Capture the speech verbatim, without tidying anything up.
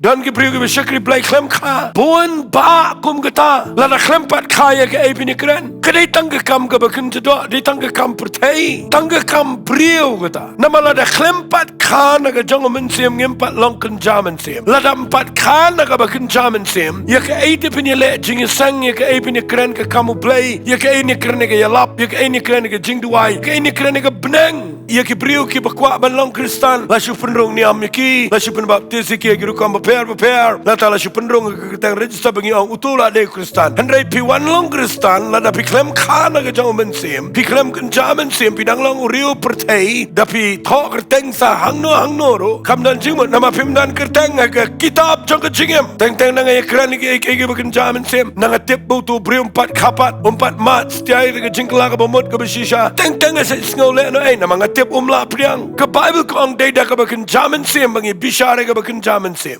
Don ki briew kiba shakri Blei khlem kha. Bun bah kum kata. Lada khlem pat kha ïa kaei phin ïakren. Ka dei tang ka kam kaba kynjah doh, dei tang ka kam pyrthei, tang ka kam briew kata. Namar lada khlem pat kha na ka jong u Mynsiem ngim pat long kynja mynsiem. Lada ym pat kha na kaba kynja mynsiem, ïa kaei te phin ïaleh jingïaseng, ïa kaei phin ïakren ka kam u Blei, ïa kaei phin ïakren ka ïalap, ïa kaei phin ïakren ka jingduwai, ïa kaei phin ïakren ka bneng. Ïa ki briew kiba kwah ban long Khristan, la shu pynrung niam ïa ki, la shu pynbaptis ïa ki ha ki rukom bapher bapher, nangta la shu pynrung ha ka kyrteng register ba ngi ong uto la dei u Khristan. Hynrei phi wan long Khristan lada phi khlem kha na ka jong u Mynsiem, phi khlem kynja mynsiem, phi dang long u riew pyrthei, da phi thoh kyrteng sa hangno hangno ruh kam don jingmut, namar phim don kyrteng ha ka kitab jong ka jingim. Teng teng nang ïakren ïa kiei kiei kiba kynja mynsiem, nang tip ba uto u briew um pat kha pat, um pat mad satia ïa ka jingkylla kaba mut kaba shisha. Teng teng nga sngewleh noh ei, namar nga tip um lah pdiang. Ka Baibl ka ong dei da kaba kynja mynsiem ba ngi bishar ïa kaba kynja mynsiem.